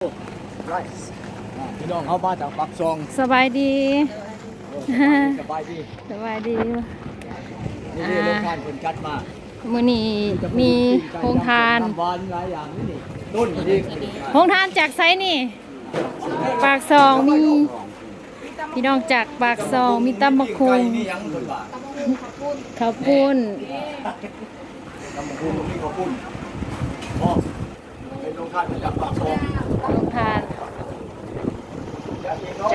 ອ່າ ພີ່ນ້ອງເຮົາມາຈາກປາກຊ່ອງ. ສະບາຍດີ. ເອີ ສະບາຍດີ ສະບາຍດີ ສະບາຍດີ. ນີ້ເດ້ ອ່າ ໂຮງທານເພິ່ນຈັດມາ. ມື້ນີ້ມີໂຮງທານ ນ້ຳຫວານຫຼາຍຢ່າງນີ້ ຕົ້ນນີ້. ໂຮງທານຈາກໃສນີ້? ປາກຊ່ອງ ມີພີ່ນ້ອງຈາກປາກຊ່ອງ ມີຕຳບັກຫຸ່ງ ມີຫຍັງເພິ່ນວ່າ ເຂົ້າປຸ້ນ ຕຳບັກຫຸ່ງ ມີເຂົ້າປຸ້ນ ເປັນໂຮງທານມາຈາກປາກຊ່ອງ ໂຮງທານ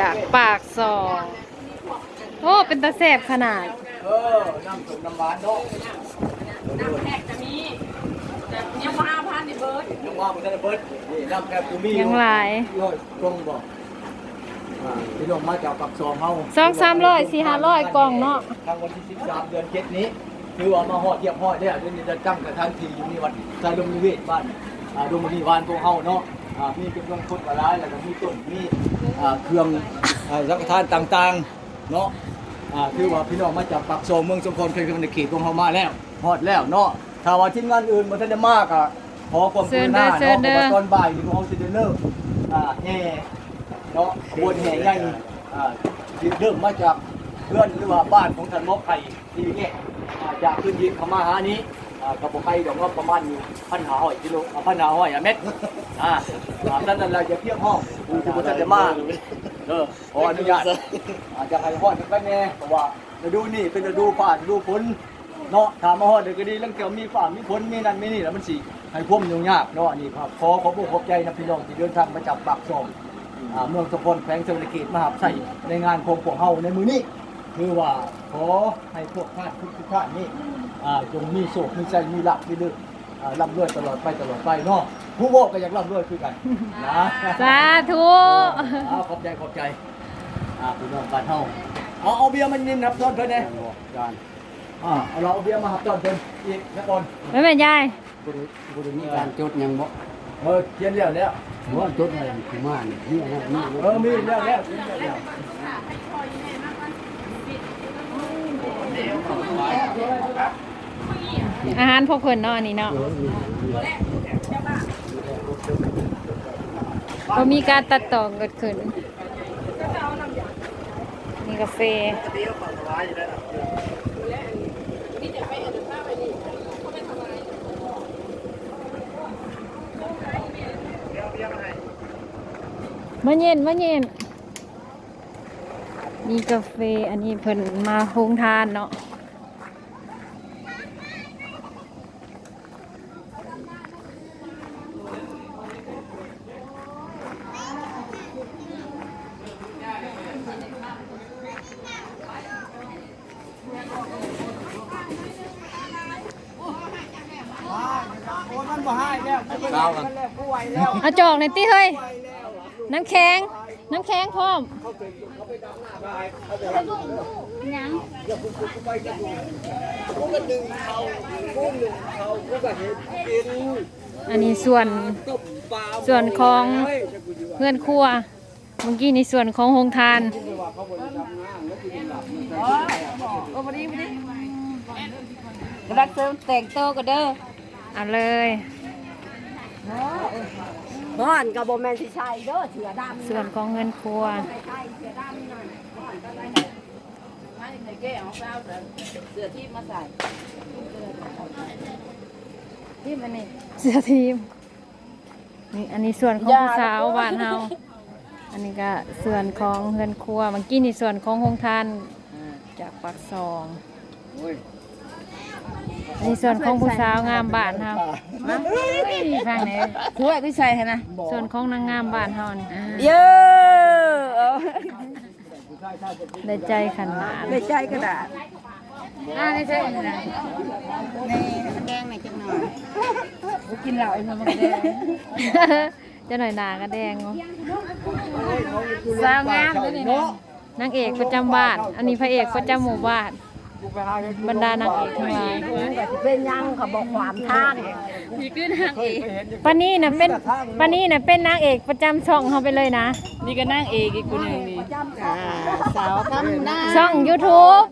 ຈາກປາກຊ່ອງ. ໂອ້ ເປັນຕາແຊບຂະໜາດ. ເອີ ນ້ຳສົ້ມນ້ຳຫວານເນາະ ນ້ຳແພັກກະມີ ແຕ່ຍັງບໍ່ ຫ້າພັນ ນີ້ເບີດ ຍັງວ່າບໍ່ທັນໄດ້ເບີດ. ນີ້ນ້ຳແພັກກະມີ ຍັງຫຼາຍ ຮ້ອຍກົງບໍ່. ອ່າ ພີ່ນ້ອງມາຈາກປາກຊ່ອງເຮົາ ສອງສາມຮ້ອຍ ສີ່ຫ້າຮ້ອຍກ່ອງເນາະ. ທາງວັນທີສິບສາມ ເດືອນເຈັດນີ້ ຖືວ່າມາຮອດຮຽບຮ້ອຍແລ້ວ. ດຽວນີ້ໄດ້ຕັ້ງສະຖານທີ່ຢູ່ໃນວັດໄຊລົມນິເວດ ບ້ານ ອ່າ ດົງມະນີວານຂອງເຮົາເນາະ. ອ່າ ມີຈຳນວນຄົນກໍຫຼາຍ ແລ້ວກໍມີຕົ້ນ ມີ ອ່າ ເຄື່ອງ ອ່າ ສັງຄະທານຕ່າງໆເນາະ. ອ່າ ຖືວ່າພີ່ນ້ອງມາຈາກປາກຊ່ອງ ເມືອງສົມພອນ ແຂວງສະຫວັນນະເຂດຂອງເຮົາມາແລ້ວ ຮອດແລ້ວເນາະ. ຖ້າວ່າທີມງານອື່ນບໍ່ທັນໄດ້ມາ ກໍຂໍຄວາມກະລຸນາເນາະ ເຊີນເດີ ເຊີນເດີ ເພາະວ່າຕອນບ່າຍນີ້ພວກເຮົາຊິໄດ້ເລີ່ມ ອ່າ ແຫ່ເນາະ ຂະບວນແຫ່ໃຫຍ່ ອ່າ ຊິເລີ່ມມາຈາກເຮືອນ ຫຼືວ່າບ້ານຂອງທ່ານໝໍໄຂ່ ທີ່ແຍກ ອ່າ ຈາກພື້ນທີ່ເຂົ້າມາຫານີ້ ອ່າ ກໍບໍ່ໄກດອກເນາະ ປະມານຢູ່ ພັນຫ້າຮ້ອຍກິໂລ ອ່າ ພັນຫ້າຮ້ອຍເມດ. ອ່າ ອ່າ ສະນັ້ນລະ ຢ່າພຽບຮ້ອງ ຜູ້ທີ່ບໍ່ທັນໄດ້ມາ ເອີ ຂໍອະນຸຍາດ ອ່າ ຢາກໃຫ້ຮ້ອນກັນໄປແດ່ ເພາະວ່າລະດູນີ້ເປັນລະດູຟ້າລະດູຝົນ ເນາະ. ຖ້າມາຮອດແລ້ວກໍດີ ລາງເທື່ອມີຟ້າມີຝົນ ມີນັ້ນມີນີ້ ແລ້ວມັນຊິໃຫ້ຄວາມຫຍຸ້ງຍາກເນາະ. ອັນນີ້ກໍຂໍຂອບອົກຂອບໃຈນຳພີ່ນ້ອງທີ່ເດີນທາງມາຈາກປາກຊ່ອງ ອ່າ ເມືອງສົມພອນ ແຂວງສະຫວັນນະເຂດ ມາຮັບໃຊ້ໃນງານຂອງພວກເຮົາໃນມື້ນີ້. ຄືວ່າຂໍໃຫ້ພວກທ່ານທຸກໆທ່ານນີ້ ອ່າ ຈົ່ງມີໂຊກມີໄຊ ມີລາບມີເລີດ ອ່າ ລ່ຳລວຍຕະຫຼອດໄປ ຕະຫຼອດໄປເນາະ. ຜູ້ເວົ້າກໍຢາກລ່ຳລວຍຄືກັນນະ. ສາທຸ. ເອີ ເອົາ ຂອບໃຈ ຂອບໃຈ ອ່າ ພີ່ນ້ອງບ້ານເຮົາ. ເອົາ ເອົາເບຍມາຍິນຮັບຕ້ອນເພິ່ນແດ່. ອ່າ ເອົາເບຍມາຮັບຕ້ອນເພິ່ນອີກນະກ່ອນ. ແມ່ນ ແມ່ນຍາຍ ບໍ່ໄດ້ ບໍ່ໄດ້ມີການຈົດຫຍັງບໍ່? ເອີ ຂຽນແລ້ວແລ້ວ. ບໍ່ ຈົດໃຫ້ຜູ້ມານີ້ ມີອັນນັ້ນມີ ເອີ ມີແລ້ວແລ້ວ ຂຽນແລ້ວແລ້ວ. ອາຫານພວກເພິ່ນເນາະ ອັນນີ້ເນາະ. ເອີ ມີ ມີ ບໍ່ມີການຕັດຕໍ່ເກີດຂຶ້ນ. ນີ້ກາເຟ. ມາເຢັນ ມາເຢັນ. ມີກາເຟ ອັນນີ້ເພິ່ນມາໂຮງທານເນາະ. ເອົາຈອກໜ່ອຍຕິເຮີ້ຍ. ນ້ຳແຂງ ນ້ຳແຂງພ້ອມ. ອັນນີ້ສ່ວນ ສ່ວນຂອງເຮືອນຄົວ. ເມື່ອກີ້ນີ້ສ່ວນຂອງໂຮງທານ. ກຳລັງເສີມແຕ່ງໂຕກັນເດີ. ເອົາເລີຍ. ຮ້ອນກໍບໍ່ແມ່ນຊິໃສ່ເດີ ເສື້ອດຳ. ສ່ວນຂອງເຮືອນຄົວ. ເສື້ອທີມມາໃສ່. ທີມອັນນີ້ ເສື້ອທີມ. ນີ້ ອັນນີ້ສ່ວນຂອງຜູ້ສາວບ້ານເຮົາ. ອັນນີ້ກະສ່ວນຂອງເຮືອນຄົວ. ເມື່ອກີ້ນີ້ສ່ວນຂອງໂຮງທານ ອ່າ ຈາກປາກຊ່ອງ. ໂອ້ຍ ນີ້ສ່ວນຂອງຜູ້ສາວງາມບ້ານເຮົາ. ມາ ເອີຍ ທາງນີ້ ຖ້ວຍໄປໃສ່ຫັ້ນນະ. ສ່ວນຂອງນາງງາມບ້ານເຮົານີ້. ເອີ ເອີ ໄດ້ໃຈຂະໜາດ ໄດ້ໃຈຂະໜາດ. ອ່າ ໃນໃຈນີ້ນະ ໃນ ໃນມັນແດງໜ້ອຍຈັກໜ້ອຍ. ບໍ່ກິນເຫຼົ້າ ໃນມັນແດງ ຈັກໜ້ອຍໜ້າກໍແດງ. ສາວງາມເດ້ນີ້ນະ. ນາງເອກປະຈຳບ້ານ ອັນນີ້ພະເອກປະຈຳໝູ່ບ້ານ. ບັນດານາງເອກທັງຫຼາຍ. ເປັນຫຍັງເຂົາບໍ່ຂວາມທາງ? ນີ້ຄືນາງເອກ. ປານນີ້ນະເປັນ ປານນີ້ນະເປັນນາງເອກປະຈຳຊ່ອງເຮົາໄປເລີຍນະ. ນີ້ກໍນາງເອກອີກຜູ້ໜຶ່ງນີ້. ອ່າ ສາວຄຳນາ ຊ່ອງຢູທູບ.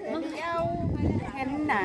ເຫັນໜ້າ.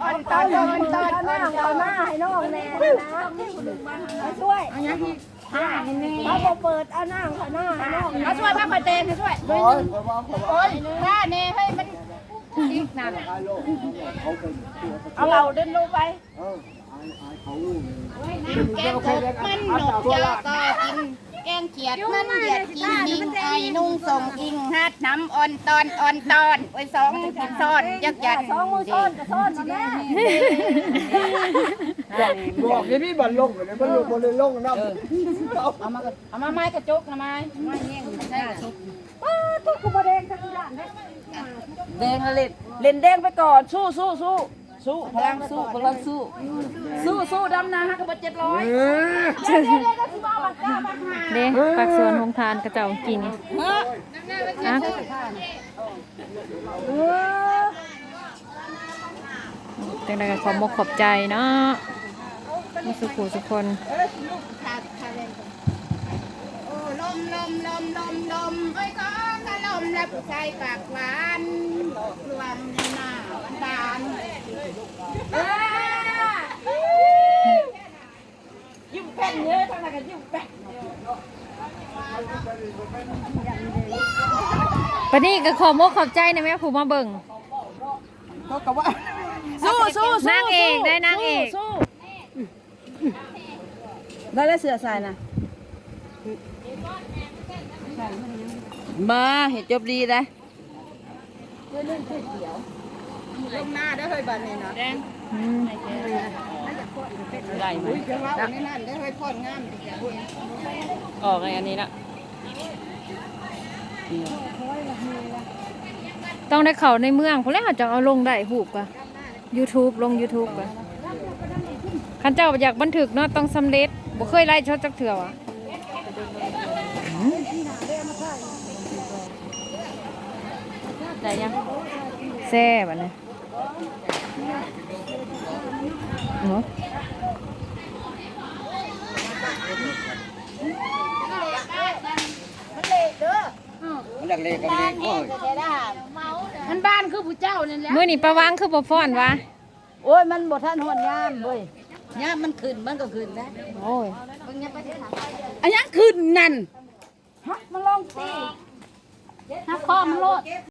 ອ່ອນຕອນ ອ່ອນຕອນ ເອົານ້ຳເຂົ້າມາໃຫ້ນ້ອງແດ່ນະ ມາຊ່ວຍ ເອົາບໍ່ເປີດ ເອົານ້ຳເຂົ້າມາໃຫ້ນ້ອງ ມາຊ່ວຍ ມາຂ້ອຍແຕ່ງໃຫ້ຊ່ວຍ ໂອ້ຍ ຂ້າແດ່ເຮີ້ຍ ມັນອີກນັ້ນ ເອົາເຫຼົ້າເດີນລົງໄປ ນ້ຳແກງກົບມັນນົກເຈົ້າກໍກິນ ແກງຂຽດມັນຢຽດກິນ ຍິງໄອນຸ່ງສົ່ງອິງ ຮັດນຳອ່ອນຕອນ ອ່ອນຕອນ ໂອ້ຍ ສອງມືກິນຊ້ອນ ຈັກຢັນ ສອງມືຊ້ອນກໍຊ້ອນນະແມ່ ບອກ ບອກຢ່າມີບັດລົງ ມັນລົງ ບໍ່ໄດ້ລົງນຳ ເອີ ເອົາມາ ເອົາມາໄມ້ກະຈົກນະ ໄມ້ ໄມ້ແຍງໃສ່ກະຈົກ ປ້າດ ໂທ້ ຄືບໍ່ແດງ ຄືຢ້ານເດ້ ແດງລະເຫຼັ້ນ ເຫຼັ້ນແດງໄປກ່ອນ ສູ້ ສູ້ ສູ້ ສູ້ ພະລັງສູ້ ພະລັງສູ້ ສູ້ ສູ້ ດຳນາຫາກະເບິດເຈັດຮ້ອຍ ເອີ ເດ້ ປາກສວນໂຮງທານເຂົາເຈົ້າກິນ ອ່ະ ຈັ່ງໃດກໍຂອບມົກຂອບໃຈເນາະ ໝົດສູ່ຜູ້ສູ່ຄົນ. ໂອ້ ລົມ ລົມ ລົມ ລົມ ລົມ ເອີຍ ຂໍກະລົມ ແລະ ຜູ້ຊາຍປາກຫວານ ຫຼອກລວງໃນໜ້າບານໆ ເອີ ຍິ້ມແປ້ນເດີ ທາງນັ້ນກໍຍິ້ມແປ້ນ ປານນີ້ກໍຂອບມົກຂອບໃຈນະແມ່ຜູ້ມາເບິ່ງ ເຂົາກໍວ່າ ສູ້ ສູ້ ສູ້ ນາງເອກ ສູ້ ໄດ້ນາງເອກ ສູ້ ໄດ້ແລ້ວເສື້ອສາຍນະ ບໍ່ເຮັດຈົບດີໄດ໋ ລົງໜ້າເດີເຮີ້ຍ ບາດນີ້ນະ ອືມ ໄດ້ໄໝ໋ ເວົ້າໃນນັ້ນເດີເຮີ້ຍ ພອນງາມ ອອກໃນອັນນີ້ນະ ຕ້ອງໄດ້ເຂົ້າໃນເມືອງພຸ້ນແຫຼະ ເຮົາຈັ່ງເອົາລົງໄດ້ຮູບກະ. YouTube ລົງ YouTube ກ່ອນ ຄັນເຈົ້າຢາກບັນທຶກເນາະ ຕ້ອງສຳເລັດ ບໍ່ເຄີຍໄລຟ໌ສົດຈັກເທື່ອຫວາ ໄດ້ຍັງ ແຊບອັນນີ້ ມັນເລະເດີ ມັນຢາກເລະກັນເລະ ໂອ້ຍ ມັນບານຄືຜູ້ເຈົ້ານັ້ນແຫຼະ ມື້ນີ້ປາວັງຄືບໍ່ຟ້ອນຫວາ ໂອ້ຍ ມັນບໍ່ທັນຮອດຍາມເວີຍ ຍາມມັນຂຶ້ນ ມັນກໍຂຶ້ນນະ ໂອ້ຍ ເບິ່ງຍາມໄປເທາະ ອັນຫຍັງຂຶ້ນນັ້ນ ຮະ ມາລອງຕີ ຫາຂໍ້ມັນໂລດ.